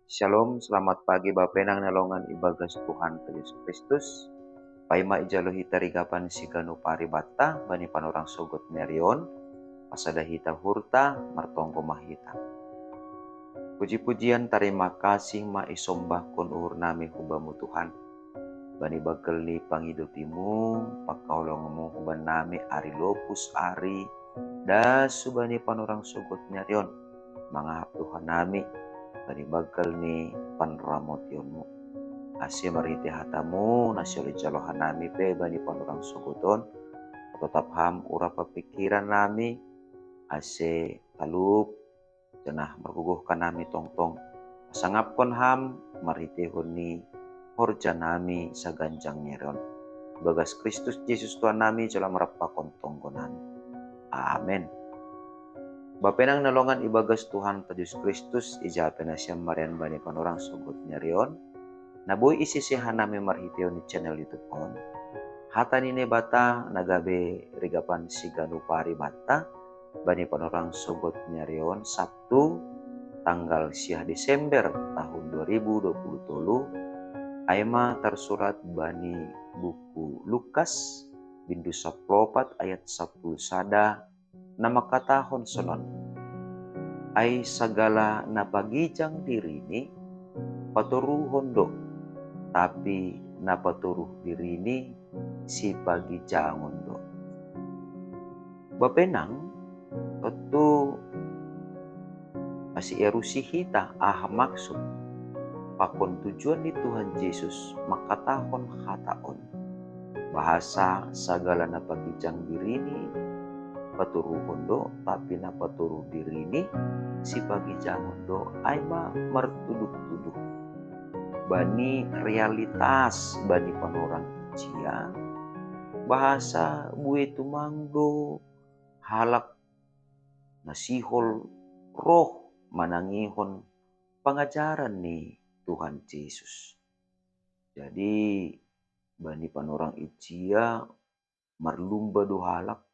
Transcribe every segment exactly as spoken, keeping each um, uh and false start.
Shalom, selamat pagi Bapenang na longan ibagas Tuhan Yesus Kristus. Paima ijalo hita rigapan siganu paribata bani panorang sogot nerion, pasada hita hurta martonggo mahita. Puji-pujian tarima kasih ma isombahkon uhur nami hubamu Tuhan. Bani bagel ni pangidopimu, pakaolongmu huban nami ari lopus ari, das subani panorang sogot nerion, mangahap Tuhan nami, bani bagel ni panramotionmu. Ase marite hatamu, nasiolo jalohan nami pe bani panorang sogoton, totap ham urap papikiran nami, ase talup, janah margogohkan nami tongtong, pasangapkon ham marhitehon ni horja nami saganjang nerion. Bagas Kristus Yesus Tuhan nami, jalo marap pakon tonggo nami. Amen. Bapenang na longan ibagas Tuhan Yesus Kristus, ijape nasiam marian bani panorang sogot nerion, na boi isese hanami marhitehon ni channel YouTube on. Hata ni Naibata na gabe rigapan siganu paribata, bani panorang sogot nerion Sabtu tanggal siah Desember tahun dua ribu dua puluh tolu, aima tarsurat bani buku Lukas, bindu saplopat ayat sapuluh sada, na mangkatahon sonon: Ai sagala na pagijang dirini, patoruhon do, tapi na patoruh dirini, sipagijangon do. Bapenang, tontu ase iarusi hita aha maksud pakon tujuan ni Tuhan Yesus mangkatahon hata on. Bahasa sagala na pagijang dirini, patoruhon do, tapi na patoruh dirini, sipagijangon do, aima martuduh-tuduh. Bani realitas, bani panorang ijia, bahasa buei tumang do halak na sihol roh manangihon pangajaran ni Tuhan Yesus. Jadi, bani panorang ijia marlumba do halak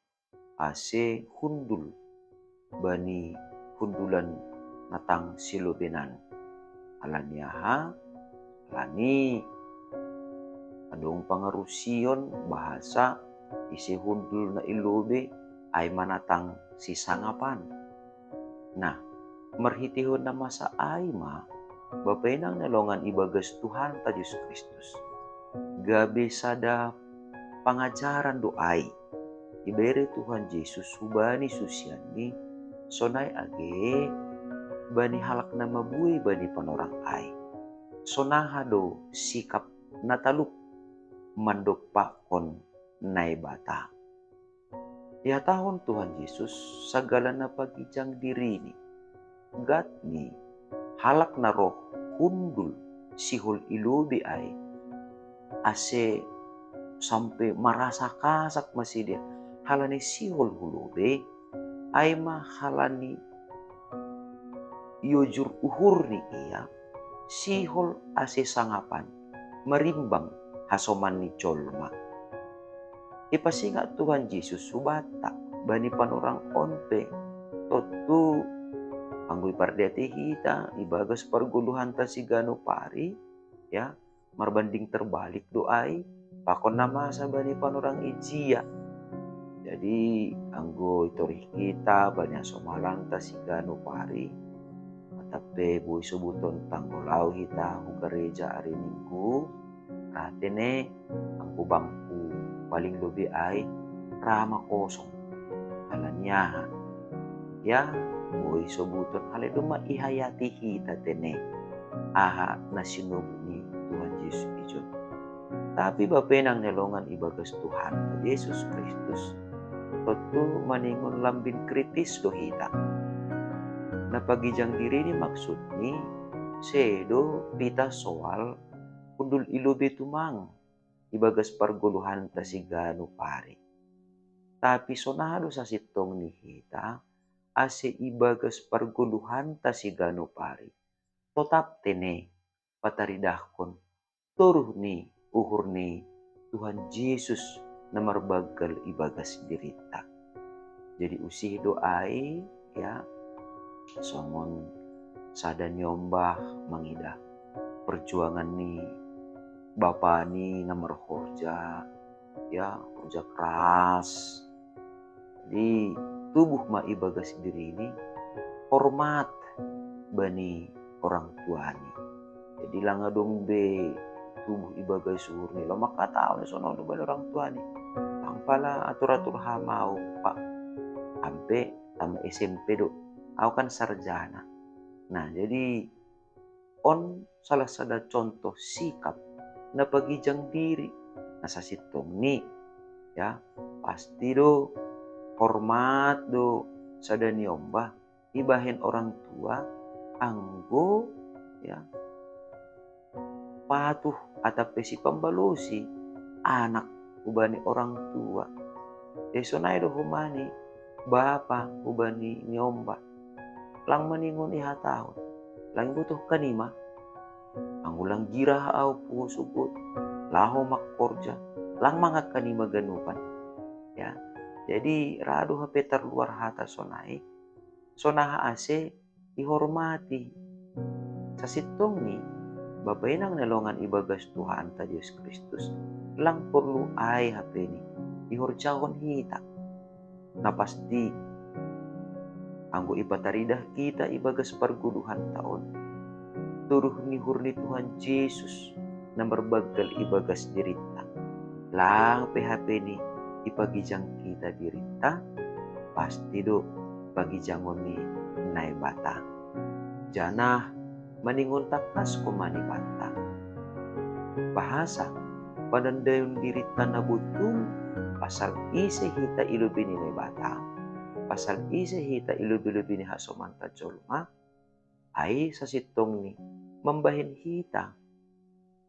ase hundul bani hundulan na tang silobenan. Alani aha? Alani adong pangarusion bahasa ise hundul na i lobei aima na tang sisangapan. Nah, marhitehon na masa ai ma, Bapenang na longan ibagas Tuhanta Yesus Kristus, gabe sada pangajaran do ai ibere Tuhan Yesus hubani susianni, sonai age bani halak na mabuei bani panorang ai. Sonaha do sikap na talup mandompakkon Naibata? Ihatahon Tuhan Yesus sagala na pagijang dirini, gatni halak na roh hundul sihol i lobei ai, ase sampe marasa kasak ma sidea halani sihol hu lobei, aima halani iojur uhurni ia, sihol ase sangapan, marimbang hasoman ni jolma. Ipasingat Tuhan Yesus hubanta bani panorang on pe, tontu anggo ipardeheti hita ibagas pargoluhanta siganup ari, ya, marbanding terbalik do ai pakon na masa bani panorang ijia. Jadi, anggo itorih hita bani hasomalanta siganup ari, atap pe boi sobuton tanggo laho hita hu gareja ari Minggu, ra tene anggo bangku paling lobei ai ra ma kosong. Alani aha? Ya, boi sobuton alai domma ihayati hita tene aha na sinobut ni Tuhan Yesus ijon. Tapi Bapenang na longan ibagas Tuhan Yesus Kristus, tontu maningon lambin kritis do hita. Na pagijang dirini maksudni, sedo pita soal hundul i lobei tumang ibagas pargoluhanta siganup ari. Tapi sonaha do sasintong ni hita, ase ibagas pargoluhanta siganup ari, totap tene pataridahkon toruh ni uhur ni Tuhan Yesus na marbanggal ibagas dirinta. Jadi usih do ai, ya, songon sada niombah mangidah perjuangan ni bapa ni na marhorja, ya, horja keras. Jadi tubuh ma ibagas diri ni hormat bani orang tua ni. Jadi lang adong be tubuh ibagas uhur ni laho mangkatahon songon on bani orang tua ni. Pala atur-atur hamau, Pak, ampe tama S M P do. Au kan sarjana. Nah, jadi on salah sada contoh sikap na pagijang diri na sasintong ni, ya, pasti do hormat do sada niombah ibahen orang tua, anggo, ya, patuh atap pe sipambalosi anak hubani orang tua. Jadi sonai do homa ni bapa hubani niombah. Lang maningon ihatahon, lang ibotohon hanima, anggo lang girah au puho sogot laho mangkorja, lang mangan hanima ganupan. Ya, jadi ra do hape tarluar hata sonai, sonaha ase ihormati. Sasintong ni bapa inang na longan ibagas Tuhanta Jesus Kristus, lang porlu ai hape ni ihorjahon hita. Na pasti, anggo ipataridah hita ibagas pargoluhanta on toruh ni uhur ni Tuhan Jesus na marbanggal ibagas dirinta, lang pe hape ni ipagijang hita dirinta, pasti do pagijangon ni Naibata. Janah maningon tangkas homa ni banta. Bahasa panandaion dirinta na botul pasal ise hita i lobei ni Naibata, pasal ise hita i lobei-lobei ni hasomanta jolma, ai sasintong ni mambahen hita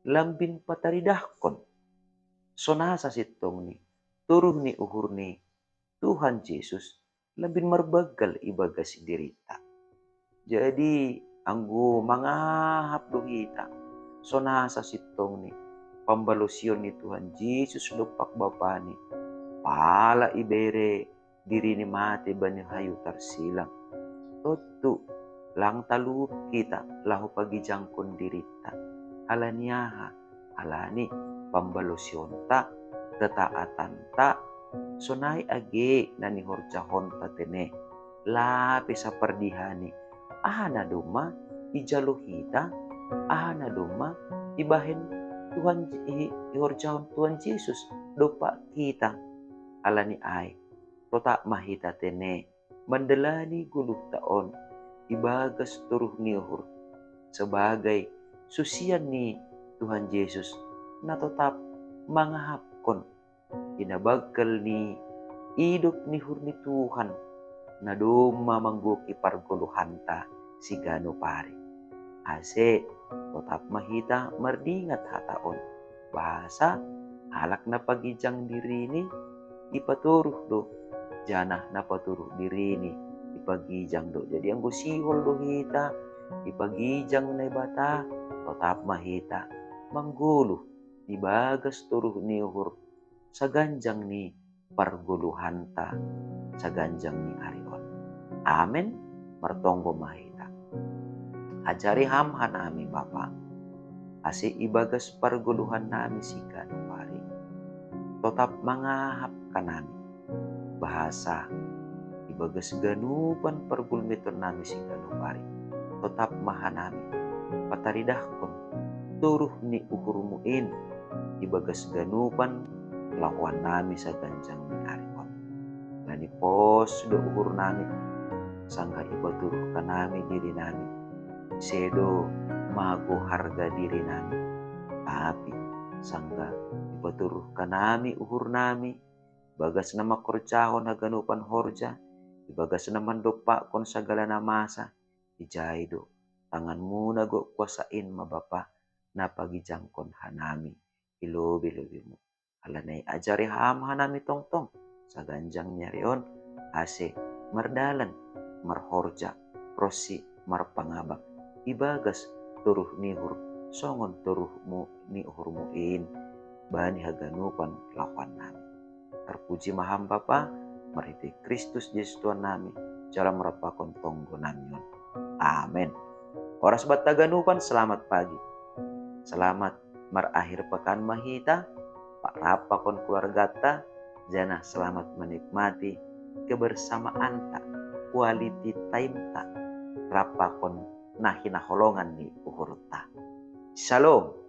lambin pataridahkon sonaha sasintong ni toruh ni uhur ni Tuhan Jesus lambin marbanggal ibagas dirinta. Jadi anggo mangahap do hita sonaha sasintong ni pambalosion ni Tuhan Jesus dompak Bapa ni, pala ibere diri ni mate bani hayu tarsilang, tontu lang talup hita laho pagijangkon dirinta. Ala ni aha? Ala ni pambalosionta, ketaatanta, sonai age na nihorjahonta tene, lape sapardiha ni aha na domma ijalo hita, aha na domma ibahen Tuhan, i-, ihorjahon Tuhan Jesus dompak hita. Ala ni ai, totap ma hita tene mandalani goluhta on ibagas toruh ni uhur, sebagai susian ni Tuhan Jesus na totap mangahapkon i na banggal ni idop ni uhur ni Tuhan na domma manggohi pargoluhanta siganup ari. Ase totap ma hita mardingat hata on, bahasa halak na pagijang dirini ipatoruh do, janah na patoruh dirini ipagijang do. Jadi anggo sihol do hita ipagijang Naibata, totap ma hita manggoluh ibagas toruh ni uhur saganjang ni pargoluhanta saganjang ni ari on. Amen. Martonggo ma hita. Ajari Ham hanami, Bapa, ase ibagas pargoluhannami siganup ari totap mangahap hanami, bahasa ibagas ganupan pargulmiton nami siganup ari totap ma hanami pataridahkon toruh ni uhurmu in ibagas ganupan lahoannami saganjang ni ari on. Ala ni pos do uhurnami, sanggah ipatoruh hanami dirinami, sedo mago harga dirinami, tapi sanggah ipatoruh hanami uhurnami, ibagas na mangkorjahon haganupan horja, ibagas na mandompakkon sagala na masa, ijai do tanganmu na gok kuasa in ma Bapa na pagijangkon hanami i lobei-lobeimu. Ala ni ai ajari Ham hanami tongtong saganjang ni ari on, ase mardalan, marhorja, ronsi marpangabang ibagas toruh ni uhur songon toruhmu ni uhurmu in bani haganupan lahoannami. Tarpuji ma Ham Bapa, marhitei Kristus Jesus Tuhannami, jala marampakon tonggonami on. Amen. Oras banta ganupan, selamat pagi. Selamat marakhir pekan ma hita, rap pakon keluargata, janah selamat menikmati kebersamaanta, quality time-ta, rap pakon na hinaholongan ni uhurta. Shalom.